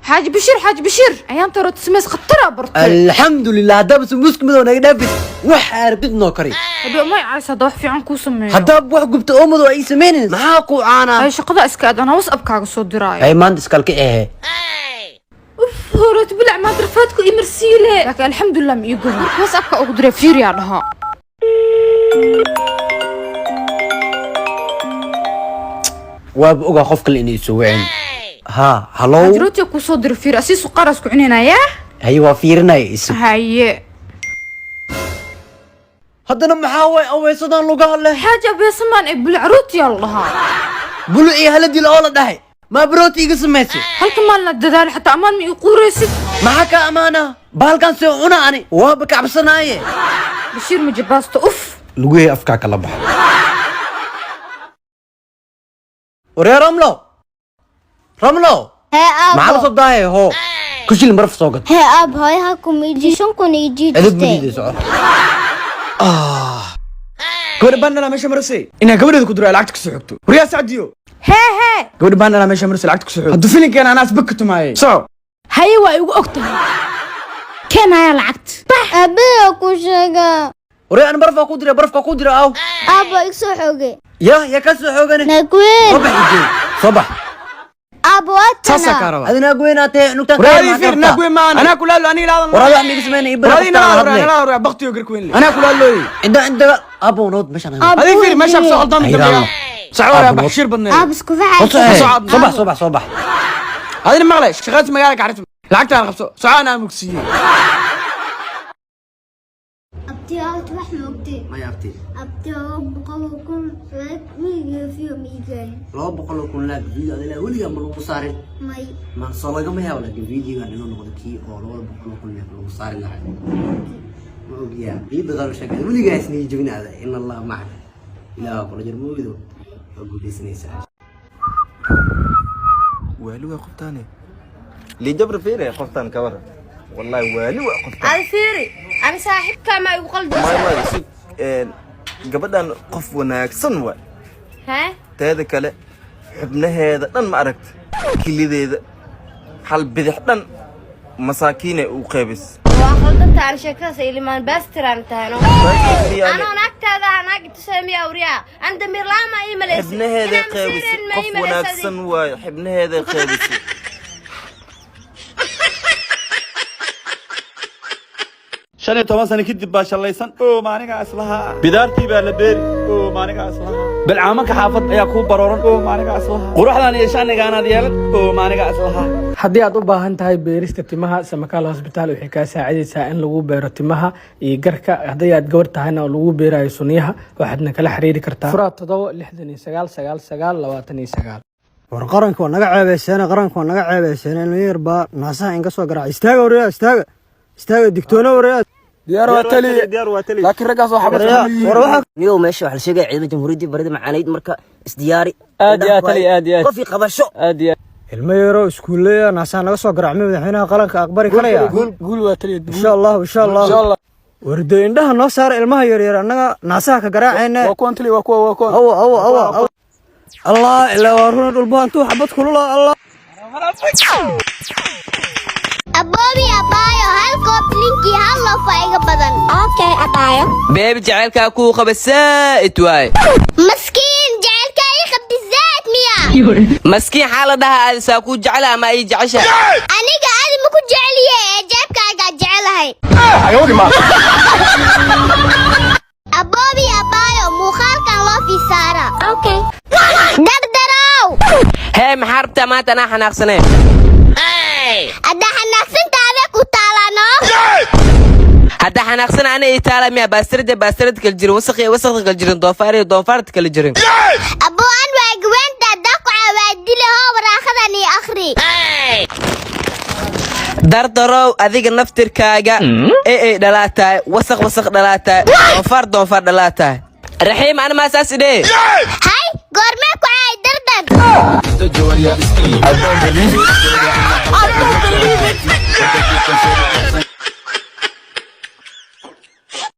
Xaaji Bashiir, Xaaji Bashiir, ayaanta hore samays khatara bartay. Alxamdulilah, haddaaba sambuuska madow naga dhaafid, waxa rabtid noo kari. Haddii umay caysa, hadda wax fiican kuu sameeyo. Haddaaba wax gubta oo madow ay samaynayn, maxaa ku caanaa? Ay, shaqada iska aad, anaa WhatsAppkaaga soo diraayo. Ay, maanta iskalka ehe. Uf, horeet bilac maanta rafaadku imarsiile, laakiin alxamdulilah ma ii gobi. Marka WhatsAppka ugu diray, fiiriyaa dhahaa. Waaba ogaa qof kale inay soo wicin. Ha, hallow. Rootiga kuu soo diray, fiiri, asii suqaaraas ku cuninayaa. Haye, waa fiirinaya isu. Haye. Haddana maxaa waay aweysadan lugaha leh? Xaaji, abeesamaan ee bulac rootiyaa la dhahaa. Buluc iyo haladil oo la dhahay, maa barooti iga samaysay? Halka maalina dadaal, xataa ammaan ma ii quuraysid. Maxaa ka amaana? Bahalkan soo cuna, ani waaba kacabsanaaye. Bashiir majabaasto, uf. Lugahey afkaa kala baxa. Waree Ramlo, Ramlo! Hee. Maxaa la Aabo. soo daahaya? Hoo, kushil maraf soo gad. Hee aab, hooyaha kuma 5,000 ii Edeb jiijistay. Mudiida soco. Gabadha baan dhalaa meesha marasay inaa gabadheeda ku diro ay lacagta kusoo xogto. Waryaa Sacdiyo! Hee hee. Gabadha baan dhalaa meesha marasay lacagta kusoo xogto, hadduu filinkeena anaa asbag ka tumaaye, soco. Haye, waa igu og tahay, keenayaa lacagta, bax. Aabbayaa ku sheegaa. Waree, an barafkaa ku dira, barafkaa ku dira aw. Aabbo, iga soo xooge. Ya ya, ka soo xoogane. Naagweyn. Soo bax, ijee soo bax. Aabbo, waa Saasaa kaa tana. rabaa. Adi naag weynaa tahay, nugtaa. Waryaa adii fiir, naag weyn maan, anaa kula hadlo, aniga ilaadan. War adi wax miiga sameynay ii bara. War adii nala hadlo, nala hadlo, baktiyo garka weyn le, anaa kula hadlooyey. Inta inta abo nood meeshaan. Aabbo. Adii fiir, meeshaa kusoo qaldaami Ay, dambeeya. Raamo. Soco waryaa, Aabbo. Bax shiir badneed. Aab, isku faxay. Soo bax, soo bax, soo bax. Adina maqlay, shaqadas magaalada kaxarta, lacagtaan qabso, soco, anaa mugsiiyey. Abti, aad wax moogtay? Maya, abti. Abti, 200,000 like miiga fiyo miigaan. 200,000 like video adila weligaa ma lagu saarin? May. Ma soo lagama yaabo, laakiin videogan inuu noqdo kii oo 200,000 like lagu saari lahaa, ma ogyaa? Ii dadaal, sheekada weligaa isniyi jebinaada. In Allah macaka, ilaah kula jir, ma ogido, waa guuleysanaysaa. Waali waa qoftaane liijabra, fiire qoftaan ka waran, wallahi waali waa qoftaan. Adi fiiri, ani saaxiibkaa maa igu may qaldaysaa? May si gabadhan qof wanaagsan waay. Hee. Teeda kale, xubnaheeda dhan ma aragta, kilideeda hal bidix dhan masaakiinay u qaybis. Waa qaldanta, ani sheekadaas ilimaan baastiraan tahay no. Anoo naagtaada ah, naag tusay miya awriyaa an damiir la'aan maa ii malaysa? Xibnaheeday qaybisay, qof wanaagsan waayo, xibnaheeday qaybisay. 15 sano kadib baa shallaysan oo maanigaa islahaa, bidaartii baa la beeri oo maanigaa islahaa, bilcaamanka xaafad ayaa kuu barooran oo maanigaa islahaa, quruxdan iyo shanigaanaad yeelan oo maanigaa islahaa. Haddii aad u baahan tahay beerista timaha, Samakaal Hosbitaal waxay kaa saacidaysaa in lagu beero timaha iyo garka. Haddii aad gabar tahayna oo lagu beerayo sunniyaha, waxaadna kala xiriiri kartaa furaha 769 99 99 29. War qaranka waa naga ceebeyseene, qaranka waa naga ceebeyseene. Ilmo yar baa naasaha inga soo garaac. Istaaga waryaa, istaaga, istaaga, digtoona waryaa. Diyaar waa taliye, laakiin raggaas oo xabad. War waxa Niyow, meesha waxaa la sheegaya ciidamada jamhuuriyadda barida macaanayd, marka isdiyaari. Aad iyo aad, taliya, aad iyo aad. Qofii qabasho. Aad iyo aad. Ilmo yaroo iskuuleya naasaha naga soo garaacmay, madaxweynaha qaranka aqbari karaya? Guul waa taliye. Insha Allahu, insha Allahu. Warde, indhaha noo saara ilmaha yaryar, annaga naasaha ka garaacayna. Waa kuwan taliye, waa kuwa, waa kuwan. Awa awa awa awa, Allah, ilaa waa runa, dhulba intuu xabad kulula, Allah. Aboobi, abaayo, hal koob linkii hal loofa iga badan. Okay, abaayo. Baby, jacaylkaa kuu qaba saa'id waay. Maskiin, jecelka ii qabti zaad miya? Maskiin xaa la dhahaa? Aadisaa kuu jecla ama ii jecesha? Aniga adi ma ku jeceliye, ee jeebkaagaa jecelahay. Aboobi, abaayo, muuqaalkan loo fiisaara. Okay. Dardarow. Hee, maxaa rabtaa maanta? Anaa xanaaqsanee. Haddaa xanaaqsantaada ku taalano. Hadda xanaaqsan ana ii taala miya? Baastarada baastarada kala jirin, wasaq iyo wasaqda kala jirin, doofaar iyo doofaarta kala jirin. Aboo, an waa gaweenta, haddaa ku cawaadile hoo waraaqadan ii akhri. Dardarow, adiga naftirkaaga ee ay dhalaa tahay, wasaq wasaq dhalaa tahay, doofaar doofaar dhalaa tahay. Raxiim, ana maa saas idhee? Hay, goormee ku caay dardar? I don't believe it.